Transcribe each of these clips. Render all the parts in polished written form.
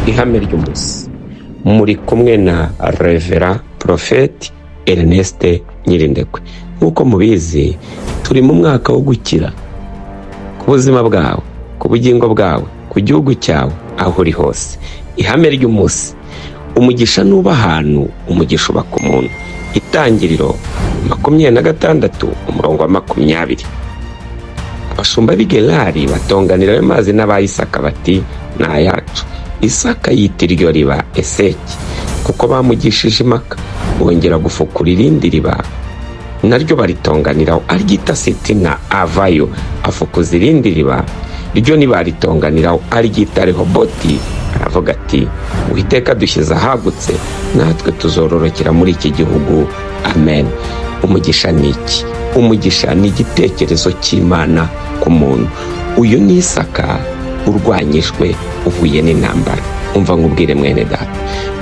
Ihame ry'umunsi, muri kumwe na Revera Porofeti Ernest Nyirindekwe. Nk'uko mubizi, turi mu mwaka wo gukira ku buzima bwawe, ku bugingo bwawe, ku gihugu cyawe, aho uri hose. Ihame ry'umunsi: umugisha nuba ahantu, umugisha uba ku muntu. Itangiriro 26, umurongo wa 20. Abashumba b'i Gerari batonganira ayo mazi n'aba Isaka bati: "Ni ayacu." Isaka yita iryo riba Eseki, kuko bamugishije impaka. Bongera gufukura irindi riba, naryo baritonganiraho, aryita Sitina. Avayo afukuza irindi riba, ryo ntibaritonganiraho, aryita Rehoboti. Aravuga ati: "Uwiteka dushyize ahagutse, natwe tuzororokera muri iki gihugu." Amen. Umugisha ni iki? Umugisha ni igitekerezo cy'Imana ku muntu. Uyu ni Isaka urwanyijwe, uhuye n'intambara. Umva nkubwire, mwene data,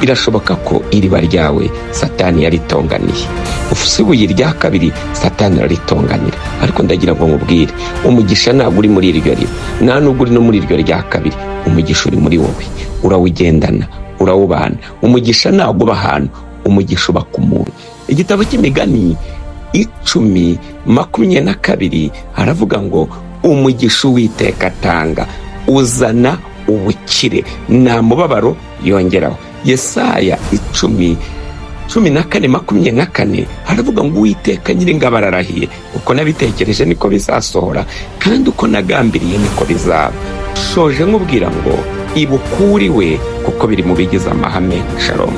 birashoboka ko iriba ryawe Satani yaritonganiye. Ufuse ibuye rya kabiri, Satani araritonganira. Ariko ndagira ngo nkubwire, umugisha ntabwo uri muri iryo riba, nta nubwo uri no muri iryo rya kabiri. Umugisha uri muri wowe, urawugendana, urawubana. Umugisha ntabwo uba ahantu, umugisha uba ku muntu. Igitabo cy'Imigani 10:22 haravuga ngo: "Umugisha Uwiteka atanga uzana ubukire, nta mubabaro yongeraho." Yesaya 10:14, 14 haravuga ngo: "Uwiteka Nyiringabo ararahiye, uko nabitekereje niko bizasohora, kandi uko nagambiriye niko bizaba." Shoje nkubwira ngo ibukuriwe, kuko biri mu bigize amahame. Shalom.